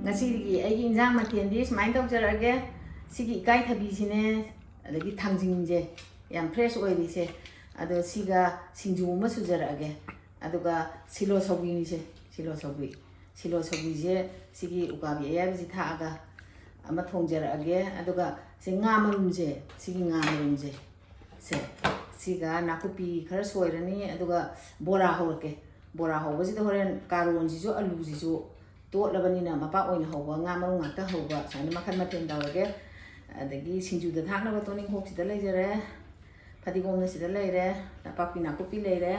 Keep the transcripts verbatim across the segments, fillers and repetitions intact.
ꯉꯁꯤꯒꯤ ꯑꯩꯒꯤ ꯏꯟꯖꯥꯡ ꯃꯊꯦꯜꯗꯤ ꯁꯨꯃꯥꯏꯅ ꯇꯧꯖꯔꯛꯑꯒꯦ꯫ ꯁꯤꯒꯤ ꯏꯀꯥꯏꯊꯕꯤꯁꯤꯅꯦ, ꯑꯗꯒꯤ ꯊꯥꯡꯖꯤꯡꯁꯦ, ꯌꯥꯝ fresh ꯑꯣꯏꯔꯤꯁꯦ, ꯑꯗꯣ ꯁꯤꯒ ꯁꯤꯡꯖꯨ ꯑꯃ ꯁꯨꯖꯔꯛꯑꯒꯦ꯫ ꯑꯗꯨꯒ ꯁꯤꯂꯣ ꯁꯧꯒ꯭ꯔꯤꯅꯤꯁꯦ, ꯁꯤꯂꯣ ꯁꯧꯒ꯭ꯔꯤ꯫ ꯁꯤꯂꯣ ꯁꯧꯒ꯭ꯔꯤꯁꯦ ꯁꯤꯒꯤ ꯎꯀꯥꯕꯤ ꯑꯌꯥꯏꯕꯁꯤ ꯊꯥꯛꯑꯒ ꯑꯃ ꯊꯣꯡꯖꯔꯛꯑꯒꯦ꯫ ꯑꯗꯨꯒ ꯁꯤ ꯉꯥ ꯃꯔꯨꯝꯁꯦ, ꯁꯤꯒꯤ ꯉꯥ ꯃꯔꯨꯝꯁꯦ, ꯁꯦ, ꯁꯤꯒ ꯅꯥꯀꯨꯞꯄꯤ ꯈꯔ ꯁꯣꯏꯔꯅꯤ, ꯑꯗꯨꯒ ꯕꯣꯔꯥ ꯍꯧꯔꯛꯀꯦ꯫ ꯕꯣꯔꯥ ꯍꯧꯕꯁꯤꯗ ꯍꯣꯔꯦꯟ ꯀꯥꯔꯣꯟꯁꯤꯁꯨ ꯑꯂꯨꯁꯤꯁꯨ ꯇꯣꯠꯂꯕꯅꯤꯅ ꯃꯄꯥꯛ ꯑꯣꯏꯅ ꯍꯧꯕ, ꯉꯥ ꯃꯔꯨꯝ ꯉꯥꯛꯇ ꯍꯧꯕ, ꯁꯨꯃꯥꯏꯅ ꯃꯈꯜ ꯃꯊꯦꯜ ꯇꯧꯔꯒꯦ꯫ ꯑꯗꯒꯤ ꯁꯤꯡꯖꯨꯗ ꯊꯥꯛꯅꯕ ꯇꯣꯅꯤꯡꯈꯣꯛꯁꯤꯗ ꯂꯩꯖꯔꯦ, ꯐꯗꯤꯒꯣꯝꯅ ꯁꯤꯗ ꯂꯩꯔꯦ, ꯅꯄꯥꯛꯄꯤ ꯅꯥꯀꯨꯞꯄꯤ ꯂꯩꯔꯦ,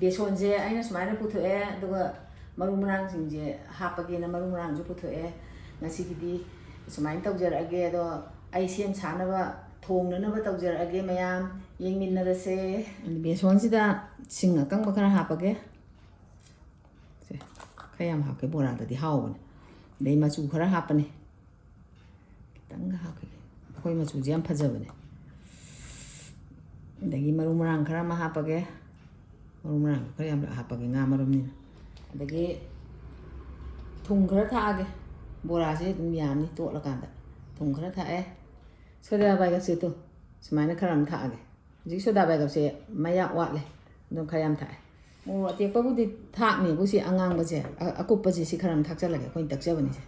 ꯕꯦꯁꯣꯟꯁꯦ ꯑꯩꯅ ꯁꯨꯃꯥꯏꯅ ꯄꯨꯊꯣꯛꯑꯦ, ꯑꯗꯨꯒ ꯃꯔꯨ ꯃꯔꯥꯡꯁꯤꯡꯁꯦ ꯍꯥꯞꯄꯒꯦꯅ ꯃꯔꯨ ꯃꯔꯥꯡꯁꯨ ꯄꯨꯊꯣꯛꯑꯦ꯫ ꯉꯁꯤꯒꯤꯗꯤ ꯁꯨꯃꯥꯏꯅ ꯇꯧꯖꯔꯛꯑꯒꯦ꯫ ꯑꯗꯣ ꯑꯩ ꯁꯦꯝ ꯁꯥꯅꯕ, ꯊꯣꯡꯅꯅꯕ ꯇꯧꯖꯔꯛꯑꯒꯦ ꯃꯌꯥꯝ꯫ ꯌꯦꯡꯃꯤꯟꯅꯔꯁꯦ꯫ ꯕꯦꯁꯣꯟꯁꯤꯗ ꯁꯤꯡ ꯑꯀꯪꯕ ꯈꯔ ꯍꯥꯞꯄꯒꯦ꯫ ꯁꯦ, ꯈꯔ ꯌꯥꯝ ꯍꯥꯞꯀꯦ, ꯕꯣꯔꯥꯗꯗꯤ ꯍꯥꯎꯕꯅꯦ꯫ ꯑꯗꯩ ꯃꯆꯨ ꯈꯔ ꯍꯥꯞꯄꯅꯦ, ꯈꯤꯇꯪꯒ ꯍꯥꯞꯈꯤꯒꯦ꯫ ꯑꯩꯈꯣꯏ ꯃꯆꯨꯁꯦ ꯌꯥꯝ ꯐꯖꯕꯅꯦ꯫ ꯑꯗꯒꯤ ꯃꯔꯨ ꯃꯔꯥꯡ ꯈꯔ ꯑꯃ ꯍꯥꯞꯄꯒꯦ꯫ ꯃꯔꯨ ꯃꯔꯥꯡ ꯈꯔ ꯌꯥꯝ ꯍꯥꯞꯄꯒꯦ, ꯉꯥ ꯃꯔꯨꯝꯅꯤꯅ꯫ ꯑꯗꯒꯤ ꯊꯨꯝ ꯈꯔ ꯊꯥꯛꯑꯒꯦ꯫ ꯕꯣꯔꯥꯁꯦ ꯑꯗꯨꯝ ꯌꯥꯝꯅꯤ ꯇꯣꯠꯂꯀꯥꯟꯗ꯫ ꯊꯨꯝ ꯈꯔ ꯊꯥꯛꯑꯦ꯫ ꯁꯣꯗꯥ ꯕꯥꯏꯒꯞꯁꯦ ꯇꯨ ꯁꯨꯃꯥꯏꯅ ꯈꯔ ꯑꯃ ꯊꯥꯛꯑꯒꯦ꯫ ꯍꯧꯖꯤꯛ ꯁꯣꯗꯥ ꯕꯥꯏꯒꯞꯁꯦ ꯃꯌꯥꯛ ꯋꯥꯠꯂꯦ, ꯑꯗꯨꯝ ꯈꯔ ꯌꯥꯝ ꯊꯥꯛꯑꯦ꯫ ꯃꯣꯔꯣꯛ ꯑꯇꯦꯛꯄꯕꯨꯗꯤ ꯊꯥꯛꯅꯦꯕꯨ, ꯁꯤ ꯑꯉꯥꯡꯕꯁꯦ, ꯑ-, ꯑꯀꯨꯞꯄꯁꯦ, ꯁꯤ ꯈꯔ ꯑꯃ ꯊꯥꯛꯆꯜꯂꯒꯦ, ꯑꯩꯈꯣꯏꯅ ꯇꯛꯆꯕꯅꯤꯁꯦ꯫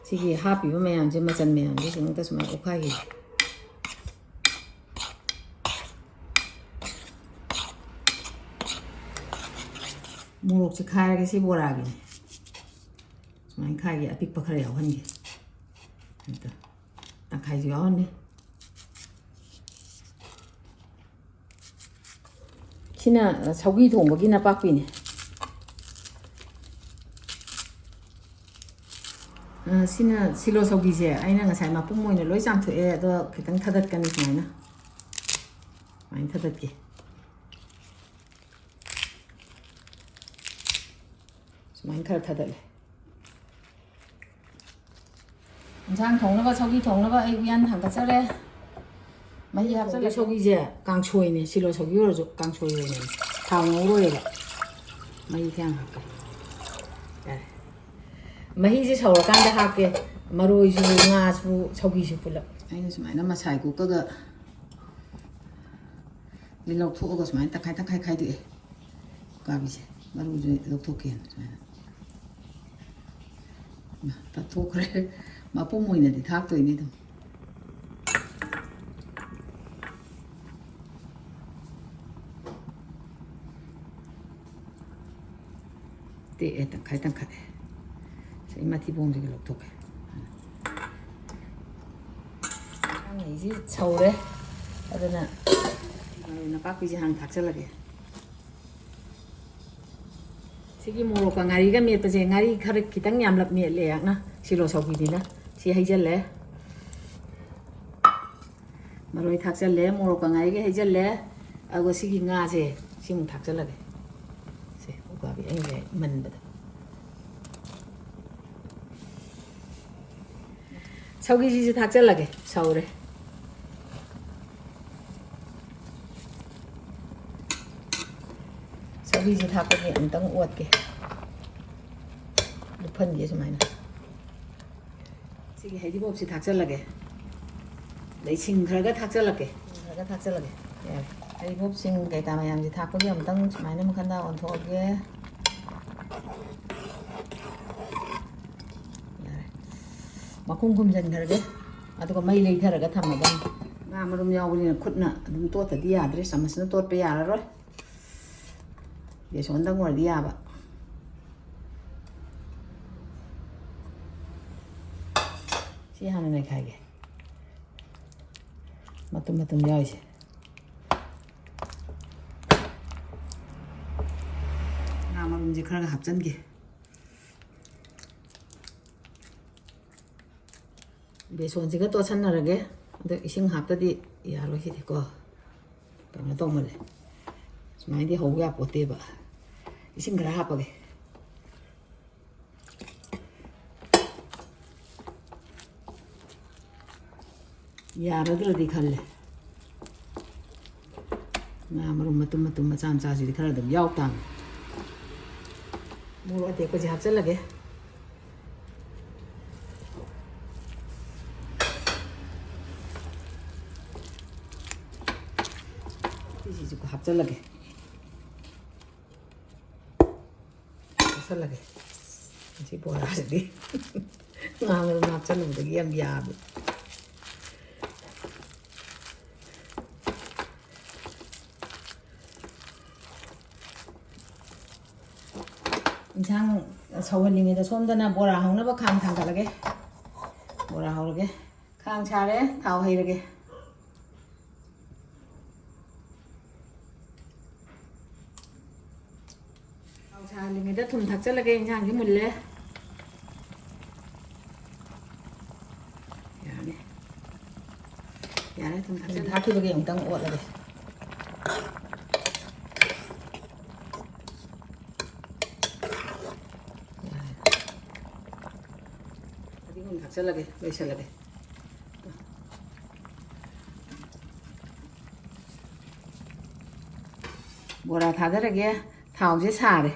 ꯁꯤꯒꯤ ꯍꯥꯞꯄꯤꯕ ꯃꯌꯥꯝꯁꯦ, ꯃꯆꯜ ꯃꯌꯥꯝꯁꯦ ꯁꯤꯃꯛꯇ ꯁꯨꯃꯥꯏꯅ ꯑꯣꯠꯈꯥꯏꯈꯤꯒꯦ꯫ ꯃꯣꯔꯣꯛꯁꯦ ꯈꯥꯏꯔꯒꯦ, ꯁꯤ ꯕꯣꯔꯥꯒꯤꯅꯦ꯫ ꯁꯨꯃꯥꯏꯅ ꯈꯥꯏꯒꯦ, ꯑꯄꯤꯛꯄ ꯈꯔ ꯌꯥꯎꯍꯟꯒꯦ꯫ ꯑꯝꯇ ꯇꯪꯈꯥꯏꯁꯨ ꯌꯥꯎꯍꯟꯒꯦ꯫ ꯁꯤꯅ, ꯑ, ꯁꯧꯒ꯭ꯔꯤ ꯊꯣꯡꯕꯒꯤ ꯅꯄꯥꯛꯄꯤꯅꯦ꯫ ꯑ, ꯁꯤꯅ ꯁꯤꯂꯣ ꯁꯧꯒ꯭ꯔꯤꯁꯦ ꯑꯩꯅ ꯉꯁꯥꯏ ꯃꯄꯨꯝ ꯑꯣꯏꯅ ꯂꯣꯏ ꯆꯥꯝꯊꯣꯛꯑꯦ, ꯑꯗꯣ ꯈꯤꯇꯪ ꯊꯥꯗꯠꯀꯅꯤ ꯁꯨꯃꯥꯏꯅ꯫ ꯁꯨꯃꯥꯏꯅ ꯊꯥꯗꯠꯀꯦ꯫ ꯁꯨꯃꯥꯏꯅ ꯈꯔ ꯊꯥꯗꯠꯂꯦ꯫ ꯏꯟꯁꯥꯡ ꯊꯣꯡꯅꯕ, ꯁꯧꯒ꯭ꯔꯤ ꯊꯣꯡꯅꯕ ꯑꯩ ꯎꯌꯥꯟ ꯊꯥꯡꯒꯠꯆꯔꯦ꯫ ꯃꯍꯤ ꯍꯥꯞꯆꯜꯂꯦ꯫ ꯁꯧꯒ꯭ꯔꯤꯁꯦ ꯀꯥꯡꯁꯣꯏꯅꯦ, ꯁꯤꯂꯣ ꯁꯧꯒ꯭ꯔꯤ ꯑꯣꯏꯔꯁꯨ ꯀꯥꯡꯁꯣꯏ ꯑꯣꯏꯅ ꯊꯥꯎ ꯉꯧꯔꯣꯏꯕ꯫ ꯃꯍꯤ ꯈꯤꯇꯪ ꯍꯥꯞꯀꯦ꯫ ꯌꯥꯔꯦ꯫ ꯃꯍꯤꯁꯦ ꯁꯧꯔꯀꯥꯟꯗ ꯍꯥꯞꯀꯦ꯫ ꯃꯔꯣꯏꯁꯨ, ꯉꯥꯁꯨ, ꯁꯧꯒꯤꯁꯨ ꯄꯨꯂꯞ꯫ ꯑꯩꯅ ꯁꯨꯃꯥꯏꯅ ꯃꯁꯥꯏ ꯀꯨꯛꯀꯒ ꯂꯧꯊꯣꯛꯑꯒ ꯁꯨꯃꯥꯏꯅ ꯇꯪꯈꯥꯏ ꯇꯪꯈꯥꯏ ꯈꯥꯏꯗꯣꯛꯑꯦ꯫ ꯎꯀꯥꯕꯤꯁꯦ ꯃꯔꯨꯁꯦ ꯂꯧꯊꯣꯛꯀꯦꯅ ꯁꯨꯃꯥꯏꯅ꯫ ꯇꯠꯊꯣꯛꯈ꯭ꯔꯦ꯫ ꯃꯄꯨꯝ ꯑꯣꯏꯅꯗꯤ ꯊꯥꯛꯇꯣꯏꯅꯤ ꯑꯗꯨꯝ꯫ ꯇꯦꯛꯑꯦ ꯇꯪꯈꯥꯏ ꯇꯪꯈꯥꯏ꯫ ꯁꯤ ꯃꯊꯤꯕꯣꯡꯁꯤꯒ ꯂꯧꯊꯣꯛꯀꯦ꯫ ꯏꯟꯁꯥꯡ ꯃꯍꯤꯁꯤ ꯁꯧꯔꯦ꯫ ꯑꯗꯨꯅ ꯃꯔꯣꯏ ꯅꯄꯥꯛꯄꯤꯁꯦ ꯍꯥꯟꯅ ꯊꯥꯛꯆꯜꯂꯒꯦ꯫ ꯁꯤꯒꯤ ꯃꯣꯔꯣꯛꯀ ꯉꯥꯔꯤꯒ ꯃꯦꯠꯄꯁꯦ, ꯉꯥꯔꯤ ꯈꯔ ꯈꯤꯇꯪ ꯌꯥꯝꯂꯞ ꯃꯦꯠꯂꯦ ꯑꯩꯍꯥꯛꯅ, ꯁꯤꯂꯣ ꯁꯧꯒ꯭ꯔꯤꯅꯤꯅ꯫ ꯁꯤ ꯍꯩꯖꯜꯂꯦ꯫ ꯃꯔꯣꯏ ꯊꯥꯛꯆꯜꯂꯦ, ꯃꯣꯔꯣꯛꯀ ꯉꯥꯔꯤꯒ ꯍꯩꯖꯜꯂꯦ꯫ ꯑꯗꯨꯒ ꯁꯤꯒꯤ ꯉꯥꯁꯦ ꯁꯤꯃꯨꯛ ꯊꯥꯛꯆꯜꯂꯒꯦ꯫ ꯁꯦ, ꯎꯀꯥꯕꯤ ꯑꯩꯅ ꯏꯃꯟꯕꯗ꯫ ꯁꯧꯒ꯭ꯔꯤꯁꯤꯁꯨ ꯊꯥꯛꯆꯜꯂꯒꯦ꯫ ꯁꯧꯔꯦ꯫ ꯁꯧꯒ꯭ꯔꯤꯁꯦ ꯊꯥꯛꯄꯒꯤ ꯑꯃꯨꯛꯇꯪ ꯑꯣꯠꯀꯦ꯫ ꯂꯨꯞꯍꯟꯒꯦ ꯁꯨꯃꯥꯏꯅ꯫ ꯁꯤꯒꯤ ꯍꯩꯔꯤꯕꯣꯞꯁꯤ ꯊꯥꯛꯆꯜꯂꯒꯦ꯫ ꯑꯗꯩ ꯁꯤꯡ ꯈꯔꯒ ꯊꯥꯛꯆꯜꯂꯛꯀꯦ꯫ ꯁꯤꯡ ꯈꯔꯒ ꯊꯥꯛꯆꯜꯂꯒꯦ꯫ ꯌꯥꯔꯦ꯫ ꯍꯩꯔꯤꯕꯣꯞ, ꯁꯤꯡ ꯀꯩꯀꯥ ꯃꯌꯥꯝꯁꯦ ꯊꯥꯛꯄꯒꯤ ꯑꯃꯨꯛꯇꯪ ꯁꯨꯃꯥꯏꯅ ꯃꯈꯟꯗ ꯑꯣꯟꯊꯣꯛꯑꯒꯦ꯫ ꯌꯥꯔꯦ꯫ ꯃꯈꯨꯝ ꯈꯨꯝꯖꯤꯟꯈ꯭ꯔꯒꯦ꯫ ꯑꯗꯨꯒ ꯃꯩ ꯂꯩꯊꯔꯒ ꯊꯝꯃꯗꯝꯅꯤ꯫ ꯉꯥ ꯃꯔꯨꯝ ꯌꯥꯎꯕꯅꯤꯅ ꯈꯨꯠꯅ ꯑꯗꯨꯝ ꯇꯣꯠꯇꯗꯤ ꯌꯥꯗ꯭ꯔꯦ, ꯆꯥꯃꯁꯅ ꯇꯣꯠꯄ ꯌꯥꯔꯔꯣꯏ꯫ ꯕꯦꯁꯣꯟꯗꯪ ꯑꯣꯏꯔꯗꯤ ꯌꯥꯕ꯫ ꯁꯤ ꯍꯥꯟꯅ ꯅꯩꯈꯥꯏꯒꯦ꯫ ꯃꯇꯨꯝ ꯃꯇꯨꯝ ꯌꯥꯎꯔꯤꯁꯦ꯫ ꯉꯥ ꯃꯔꯨꯝꯁꯦ ꯈꯔꯒ ꯍꯥꯞꯆꯤꯟꯒꯦ꯫ ꯕꯦꯁꯣꯟꯁꯤꯒ ꯇꯣꯠꯁꯟꯅꯔꯒꯦ꯫ ꯑꯗꯣ ꯏꯁꯤꯡ ꯍꯥꯞꯇꯗꯤ ꯌꯥꯔꯣꯏ ꯁꯤꯗꯤꯀꯣ꯫ ꯀꯩꯅꯣ ꯇꯧꯃꯜꯂꯦ꯫ ꯁꯨꯃꯥꯏꯅꯗꯤ ꯍꯧ ꯌꯥꯄꯣꯠꯇꯦꯕ꯫ ꯏꯁꯤꯡ ꯈꯔ ꯍꯥꯞꯄꯒꯦ꯫ ꯌꯥꯔꯗ꯭ꯔꯗꯤ ꯈꯜꯂꯦ꯫ ꯉꯥ ꯃꯔꯨꯝ ꯃꯇꯨꯝ ꯃꯇꯨꯝ ꯃꯆꯥ ꯃꯆꯥꯁꯤꯗꯤ ꯈꯔ ꯑꯗꯨꯝ ꯌꯥꯎ ꯇꯥꯕꯅꯤ꯫ ꯃꯣꯔꯣꯛ ꯑꯇꯦꯛꯄꯁꯦ ꯍꯥꯞꯆꯜꯂꯒꯦ꯫ ꯍꯥꯞꯆꯜꯂꯒꯦ꯫ ꯍꯥꯞꯆꯜꯂꯒꯦ꯫ ꯃꯁꯤ ꯕꯣꯔꯥꯁꯤꯗꯤ ꯉꯥꯡꯕꯗ ꯍꯥꯞꯆꯜꯂꯨꯕꯗꯒꯤ ꯌꯥꯝ ꯌꯥꯕ꯫ ꯏꯟꯁꯥꯡ ꯁꯧꯍꯜꯂꯤꯉꯩꯗ ꯁꯣꯝꯗꯅ ꯕꯣꯔꯥ ꯍꯧꯅꯕ ꯈꯥꯡ ꯊꯥꯡꯒꯠꯂꯒꯦ꯫ ꯕꯣꯔꯥ ꯍꯧꯔꯒꯦ꯫ ꯈꯥꯡ ꯁꯥꯔꯦ, ꯊꯥꯎ ꯍꯩꯔꯒꯦ꯫ ꯊꯥꯎ ꯁꯥꯍꯜꯂꯤꯉꯩꯗ ꯊꯨꯝ ꯊꯥꯛꯆꯜꯂꯒꯦ, ꯏꯟꯁꯥꯡꯁꯤ ꯃꯨꯜꯂꯦ꯫ ꯌꯥꯔꯦ꯫ ꯌꯥꯔꯦ, ꯊꯨꯝ ꯊꯥꯛꯆꯜꯂꯦ꯫ ꯊꯥꯛꯈꯤꯕꯒꯤ ꯑꯃꯨꯛꯇꯪ ꯑꯣꯠꯂꯒꯦ꯫ ꯌꯥꯔꯦ꯫ ꯐꯗꯤꯒꯣꯝ ꯊꯥꯛꯆꯜꯂꯒꯦ, ꯂꯣꯏꯁꯜꯂꯒꯦ꯫ ꯕꯣꯔꯥ ꯊꯥꯗꯔꯒꯦ, ꯊꯥꯎꯁꯦ ꯁꯥꯔꯦ꯫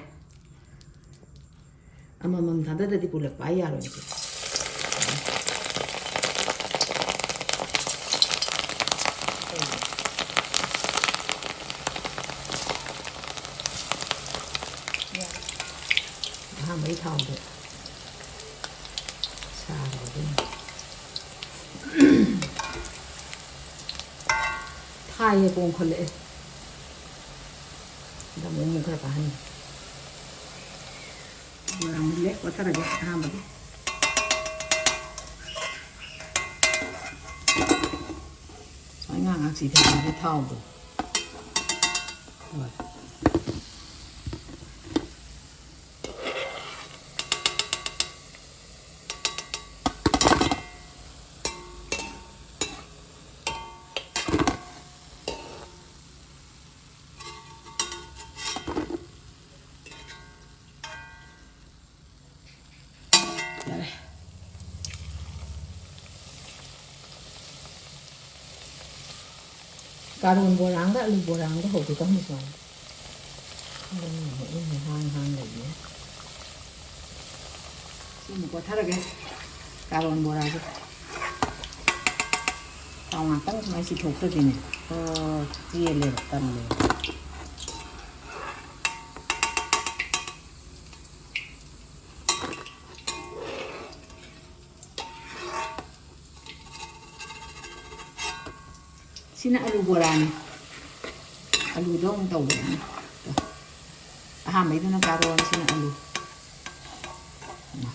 ꯑꯃꯃꯝ ꯊꯥꯗꯗꯗꯤ ꯄꯨꯂꯞ ꯄꯥꯏ ꯌꯥꯔꯣꯏ꯫ ꯑꯍꯥꯟꯕꯩ ꯊꯥꯎꯗꯣ ꯁꯥꯔꯕ ꯑꯗꯨꯅ꯫ ꯊꯥꯏꯌꯦ, ꯄꯣꯡꯈꯠꯂꯛꯑꯦ꯫ ꯑꯗ ꯑꯃꯨꯛ, ꯑꯃꯨꯛ ꯈꯔ ꯀꯥꯍꯟꯒꯦ꯫ ꯃꯨꯜꯂꯦ, ꯀꯣꯠꯊꯔꯒꯦ ꯑꯍꯥꯟꯕꯗ꯫ ꯁꯨꯃꯥꯏ ꯉꯥꯏꯍꯥꯛ ꯉꯥꯏꯍꯥꯛ ꯆꯤꯊꯍꯟꯒꯦ ꯊꯥꯎꯗꯣ꯫ ꯍꯣꯏ꯫ ꯌꯥꯔꯦ꯫ ꯀꯥꯔꯣꯟ ꯕꯣꯔꯥ ꯑꯃꯒ ꯑꯂꯨ ꯕꯣꯔꯥ ꯑꯃꯒ ꯍꯧꯒꯦ ꯇꯧꯅꯤ ꯁꯨꯃꯥꯏꯅ꯫ ꯑꯗꯨꯅ ꯑꯃꯨꯛ ꯏꯪꯅ ꯍꯥꯡ ꯍꯥꯡ ꯂꯩꯕꯅꯤꯅ꯫ ꯁꯤ ꯑꯃꯨꯛ ꯀꯣꯠꯊꯔꯒꯦ꯫ ꯀꯥꯔꯣꯟ ꯕꯣꯔꯥꯁꯦ꯫ ꯊꯥꯎ ꯉꯥꯛꯇꯪ ꯁꯨꯃꯥꯏꯅ ꯆꯤꯊꯣꯛꯇ꯭ꯔꯗꯤꯅꯦ꯫ ꯑꯣ, ꯆꯦꯜꯂꯦꯕ, ꯇꯜꯂꯦꯕ꯫ ꯁꯤꯅ ꯑꯂꯨ ꯕꯣꯔꯥꯅꯤ꯫ ꯑꯂꯨꯗꯣ ꯑꯃꯨꯛ ꯇꯧꯕꯅꯤ꯫ ꯑꯍꯥꯟꯕꯩꯗꯨꯅ ꯀꯥꯔꯣꯟ, ꯁꯤꯅ ꯑꯂꯨ꯫ ꯃꯥ,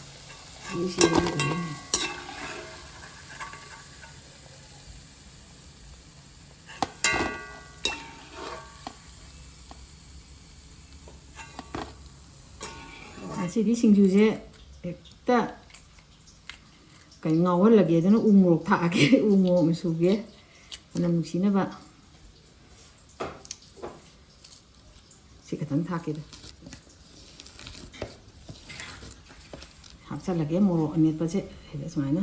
ꯑꯂꯨ ꯁꯤꯕ ꯂꯣꯏꯔꯦ꯫ ꯉꯁꯤꯗꯤ ꯁꯤꯡꯖꯨꯁꯦ ꯍꯦꯛꯇ ꯀꯩꯅꯣ ꯉꯥꯎꯍꯜꯂꯒꯦ, ꯑꯗꯨꯅ ꯎ ꯃꯣꯔꯣꯛ ꯊꯥꯛꯑꯒꯦ꯫ ꯎ ꯃꯣꯔꯣꯛꯅ ꯁꯨꯒꯦ, ꯃꯅꯝ ꯅꯨꯡꯁꯤꯅꯕ꯫ ꯁꯤ ꯈꯛꯇꯪ ꯊꯥꯛꯀꯦꯗ꯫ ꯍꯥꯞꯆꯜꯂꯒꯦ ꯃꯣꯔꯣꯛ ꯑꯃꯦꯠꯄꯁꯦ ꯁꯤꯗ ꯁꯨꯃꯥꯏꯅ꯫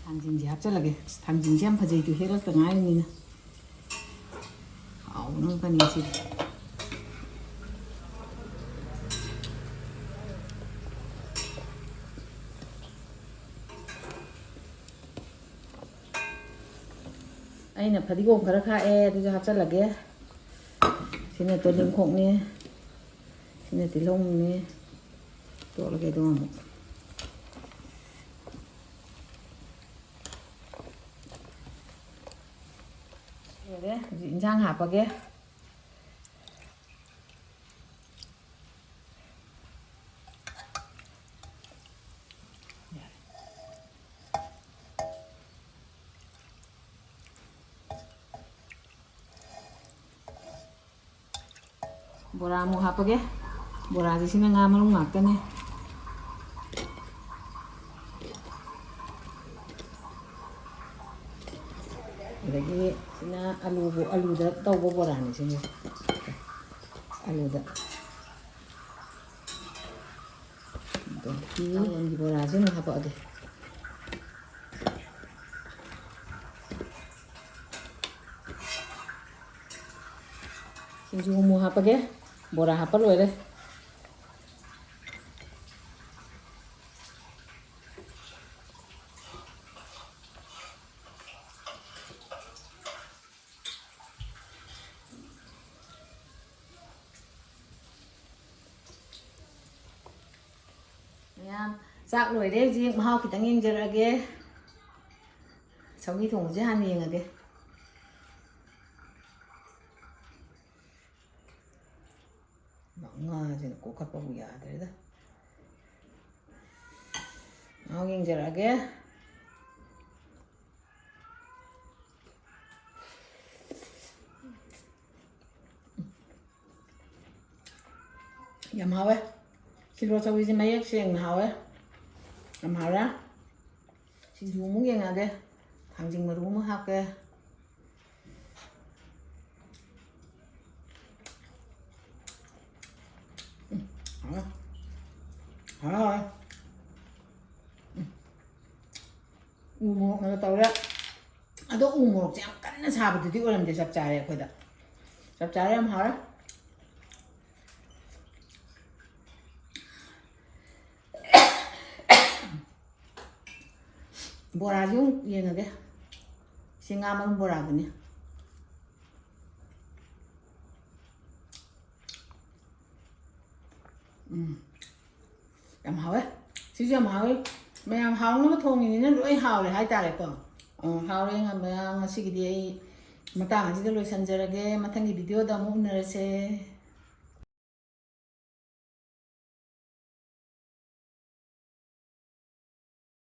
ꯊꯥꯡꯖꯤꯡꯁꯦ ꯍꯥꯞꯆꯜꯂꯒꯦ꯫ ꯑꯁ, ꯊꯥꯡꯖꯤꯡꯁꯦ ꯌꯥꯝ ꯐꯖꯩꯗꯣ, ꯍꯦꯛꯂꯛꯇ ꯉꯥꯏꯔꯤꯅꯤꯅ꯫ ꯍꯥꯎꯕꯅ ꯉꯛꯀꯅꯤ ꯉꯁꯤꯗꯤ꯫ ꯑꯩꯅ ꯐꯗꯤꯒꯣꯝ ꯈꯔ ꯈꯥꯛꯑꯦ, ꯑꯗꯨꯁꯨ ꯍꯥꯞꯆꯜꯂꯒꯦ꯫ ꯁꯤꯅ ꯇꯣꯅꯤꯡꯈꯣꯛꯅꯦ, ꯁꯤꯅ ꯇꯤꯜꯍꯧꯅꯦ꯫ ꯇꯣꯠꯂꯒꯦ ꯑꯗꯨꯒ ꯑꯃꯨꯛ꯫ ꯂꯣꯏꯔꯦ꯫ ꯍꯧꯖꯤꯛ ꯏꯟꯁꯥꯡ ꯍꯥꯞꯄꯒꯦ꯫ ꯕꯣꯔꯥ ꯑꯃꯨꯛ ꯍꯥꯞꯄꯒꯦ꯫ ꯕꯣꯔꯥꯁꯦ ꯁꯤꯅ ꯉꯥ ꯃꯔꯨꯝ ꯉꯥꯛꯇꯅꯦ꯫ ꯑꯗꯒꯤ ꯁꯤꯅ ꯑꯂꯨꯕꯨ, ꯑꯂꯨꯗ ꯇꯧꯕ ꯕꯣꯔꯥꯅꯤ ꯁꯤꯅ꯫ ꯑꯂꯨꯗ꯫ ꯑꯗꯒꯤ ꯕꯣꯔꯥꯁꯦ ꯑꯃꯨꯛ ꯍꯥꯄꯛꯑꯒꯦ꯫ ꯁꯤꯡꯖꯨ ꯑꯃꯨꯛ ꯍꯥꯞꯄꯒꯦ꯫ ꯕꯣꯔꯥ ꯍꯥꯞꯄ ꯂꯣꯏꯔꯦ꯫ ꯃꯌꯥꯝ, ꯆꯥꯛ ꯂꯣꯏꯔꯦ꯫ ꯍꯧꯖꯤꯛ ꯃꯍꯥꯎ ꯈꯤꯇꯪ ꯌꯦꯡꯖꯔꯛꯑꯒꯦ꯫ ꯁꯧꯒ꯭ꯔꯤ ꯊꯣꯡꯕꯁꯦ ꯍꯥꯟꯅ ꯌꯦꯡꯉꯒꯦ꯫ ꯉꯥꯁꯤꯅ ꯀꯣꯛꯈꯠꯄꯕꯨ ꯌꯥꯗ꯭ꯔꯦꯗ꯫ ꯃꯍꯥꯎ ꯌꯦꯡꯖꯔꯛꯑꯒꯦ꯫ ꯌꯥꯝ ꯍꯥꯎꯋꯦ꯫ ꯁꯤꯜꯂꯣ ꯁꯧꯒ꯭ꯔꯤꯁꯦ ꯃꯌꯦꯛ ꯁꯦꯡꯅ ꯍꯥꯎꯋꯦ꯫ ꯌꯥꯝ ꯍꯥꯎꯔꯦ꯫ ꯁꯤꯡꯖꯨ ꯑꯃꯨꯛ ꯌꯦꯡꯉꯛꯑꯒꯦ꯫ ꯊꯥꯡꯖꯤꯡ ꯃꯔꯨ ꯑꯃ ꯍꯥꯞꯀꯦ꯫ ꯎꯝ, ꯍꯥꯎꯔꯦ꯫ ꯍꯥꯎꯔꯦ, ꯍꯥꯎꯔꯦ꯫ ꯎꯝ꯫ ꯎ ꯃꯣꯔꯣꯛꯅꯒ ꯇꯧꯔꯦ꯫ ꯑꯗꯣ ꯎ ꯃꯣꯔꯣꯛꯁꯦ ꯌꯥꯝ ꯀꯟꯅ ꯁꯥꯕꯗꯨꯗꯤ ꯑꯣꯏꯔꯝꯗꯦ, ꯆꯞ ꯆꯥꯔꯦ ꯑꯩꯈꯣꯏꯗ꯫ ꯆꯞ ꯆꯥꯔꯦ, ꯌꯥꯝ ꯍꯥꯎꯔꯦ꯫ ꯕꯣꯔꯥꯁꯤ ꯑꯃꯨꯛ ꯌꯦꯡꯉꯒꯦ꯫ ꯁꯤ ꯉꯥ ꯃꯔꯨꯝ ꯕꯣꯔꯥꯗꯨꯅꯤ꯫ ꯎꯝ꯫ ꯌꯥꯝ ꯍꯥꯎꯋꯦ꯫ ꯁꯤꯁꯨ ꯌꯥꯝ ꯍꯥꯎꯋꯦ꯫ ꯃꯌꯥꯝ ꯍꯥꯎꯅꯕ ꯊꯣꯡꯉꯤꯅꯤꯅ ꯂꯣꯏ ꯍꯥꯎꯔꯦ ꯍꯥꯏꯇꯥꯔꯦꯀꯣ꯫ ꯑ, ꯍꯥꯎꯔꯦ ꯉ-, ꯃꯌꯥꯝ, ꯉꯁꯤꯒꯤꯗꯤ ꯑꯩ ꯃꯇꯥꯡ ꯑꯁꯤꯗ ꯂꯣꯏꯁꯤꯟꯖꯔꯒꯦ꯫ ꯃꯊꯪꯒꯤ ꯚꯤꯗꯤꯑꯣꯗ ꯑꯃꯨꯛ ꯎꯅꯔꯁꯦ꯫